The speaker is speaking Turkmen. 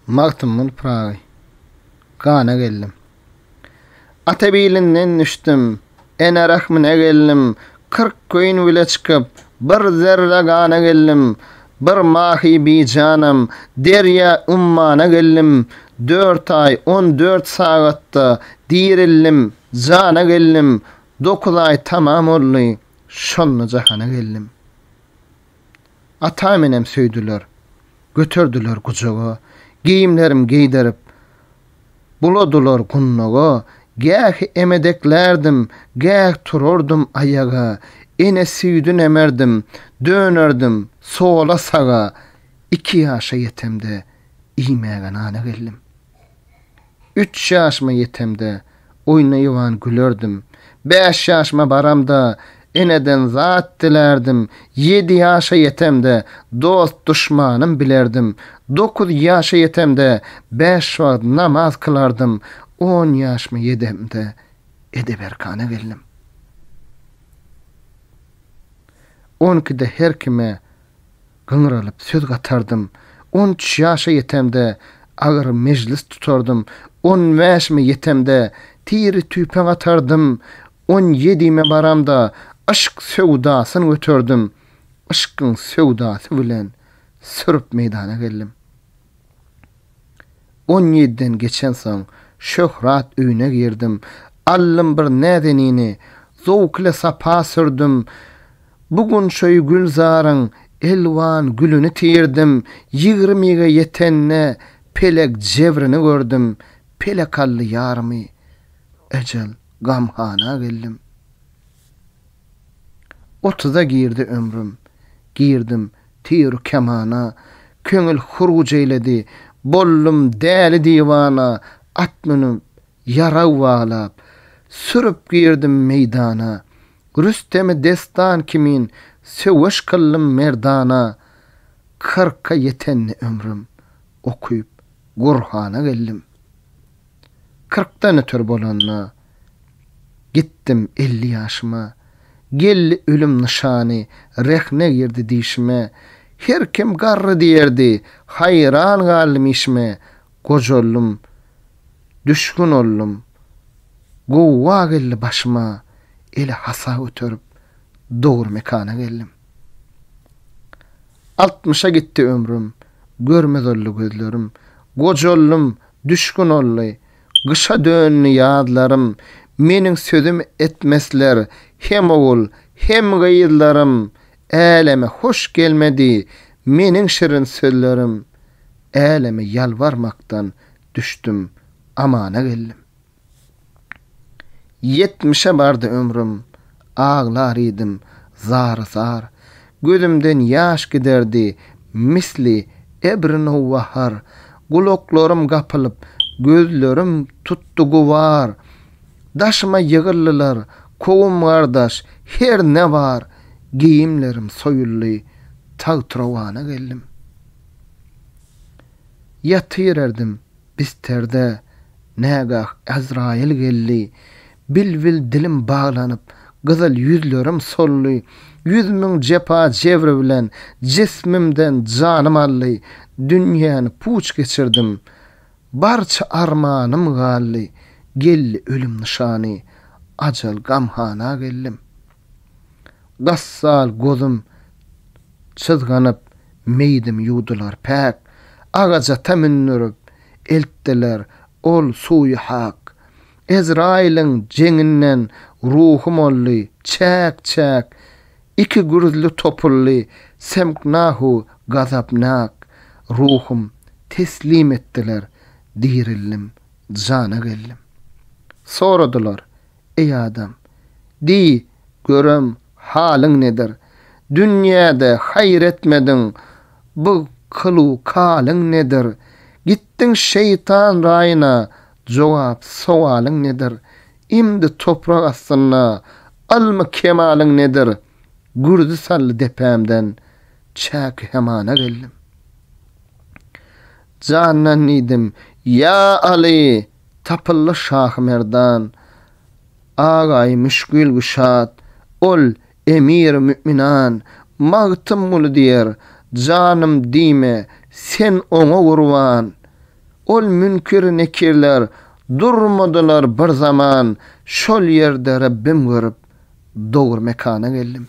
Magtymguly Pyragy. Gana geldim. Ata bilinden düşdüm, ene rahmine geldim, 40 gün bile çykyp, bir zerre gana geldim, bir mahy bijanam, derýa ummana geldim, dört aý, on dört sagatda dirildim, jana geldim, dokuz aý tamam boldy, şonda jahana geldim. Atam-enem söýdüler, göterdiler gujaga, Geýimlerim geýdirip, buladylar gundaga, Gähi emedeklärdim, gäh turardym aýaga, Ene süýdün emerdim, dönerdim sola-saga, Iki ýaşa ýetemde iýmäge nana geldim. Üç ýaşyma ýetemde, oýnaýyban gülerdim. Bäş ýaşyma baramda, eneden zat dilärdim. Ýedi ýaşa ýetemde, dost-duşmanym bilerdim. Dokuz ýaşa ýetemde, bäş wagt namaz kylardym. On ýaşyma ýedemde, edep-erkana geldim. On ikide her kime Gyňralyp söz gatardym. On üç ýaşa ýetemde, agyr mejlis tutardym. On bäşime ýetemde, tiri tüpeň atardym. On ýedime baramda, yşk söwdasyn göterdim. Yşkyň söwdasy bilen sürüp meýdana geldim. On ýediden geçensoň, şöhrat öýüne girdim. Aldym bir näzenini, zowk ile sapa sürdüm. Bu gunçaýy gülzaryň elwan gülüni tirdim. Ýigrimige ýetende pelek jebrini gördüm. Pelek aldy ýarymy, ejel gamhana geldim. Otuza girdi ömrüm, girdim tir-u kemana, Köňül huruj eýledi, boldum däli-diwana, At münüp, ýarag baglap, sürüp girdim meýdana, Rüstemi destan kimin söweş kyldym merdana, Kyrka ýetende ömrüm, okyp Gurhana geldim. Kyrkdan öter bolanda, gitdim 50 ýaşyma. Geldi ölüm nyşany, rehne girdi dişime. Her kim garry diýerdi, haýran galdym işime. Gojaldym, düşgün oldum, gowga geldi başyma. Ele hasa göterip, dogry mekana geldim. Altmyşa gitdi ömrüm, görmez oldy gözlerim. Gojaldym, Düşgün oldy, gyşa döndi ýazlarym, Meniň sözüm etmesler hem ogul, hem gyzlarym, Äleme hoş gelmedi meniň şirin sözlerim, Äleme ýalbarmakdan düşdüm, amana geldim. Ýetmişe bardy ömrüm, aglar idim zary-zar, Gözümden ýaş giderdi misli ebri nowbahar, Gulaklarym gapylyp, gözlerim tutdy gubar, Daşyma ýygyldylar kowum-gardaş her ne bar, Geýimlerim soýuldy, tagtyrowana geldim. Ýatyrerdim Bisterde nägah Ezraýyl geldi, Bilbil dilim baglanyp, gyzyl ýüzlerim soldy, 100 000 jepa-jebr bilen jismimden janym aldy, Dünýäni puç geçirdim, barça armanym galdy, Geldi ölüm nyşany, ajal gamhana geldim. Gassal gözüm çyzganyp, meýdim ýuwdular päk, Agajata mündürip, eltdiler ol suwy hak. Ezraýylyň jeňinden ruhum oldy çäk-çäk, Iki gürzli topuldy semknahu gazapnak, Ruhum teslim etdiler, dirildim, jana geldim. Soradylar, Eý adam, diý, görem, halyň nedir? Dünýäde haýyr etmediň, bu kylu-kalyň nedir? Gitdiň şeýtan raýyna, jogap sowalyň nedir? Imdi toprak astynda ylmy-kemalyň nedir? Gürzi saldy depämden, çäki-hemana geldim. Jandan diýdim, Ýa Aly! Tapyldy Şahymerdan, Agaýy müşgil güşat, Ol emiri müminan, Magtymguly diýer, Janym diýme, sen oňa gurban. Ol münkir-nekirler durmadylar bir zaman, Şol ýerde Rabbim görüp, dogry mekana geldim.